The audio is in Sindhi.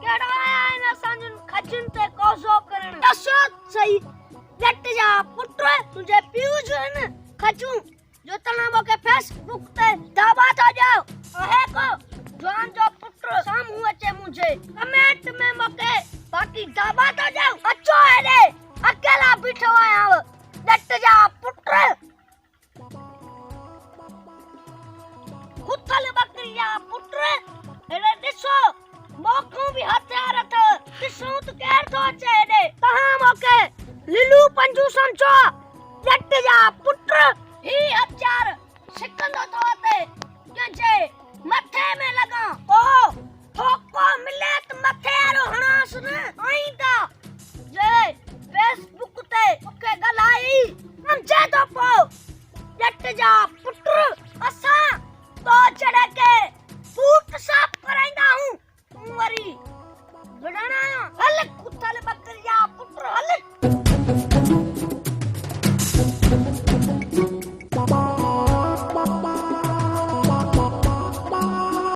ڪهڙا آيا آهن اسان جن کجين تي قبضو ڪرڻ. ڏسو سهي ڄٽ جا پٽ تنهنجي پيء جون آهن کجون جو توهان مون کي فيس بڪ تي دعويٰ ٿا ڏيو. آهي ڪو جوان جو پٽ سامهون اچي منهنجي ڪمينٽ ۾ مون کي باقي دعويٰ ٿا ڏيو. اچو هيڏي اڪيلا بيٺو آهيان ڄٽ جا پٽ. کٿل ٻڪري جا پٽ هيڏي ڏسو موکون به هٿيار اٿو ڏسون ته ڪير ٿو اچي هيڏي. توهان مونکي للو پنجو سمجهو ڄٽ جا پٽ. هي هٿيار.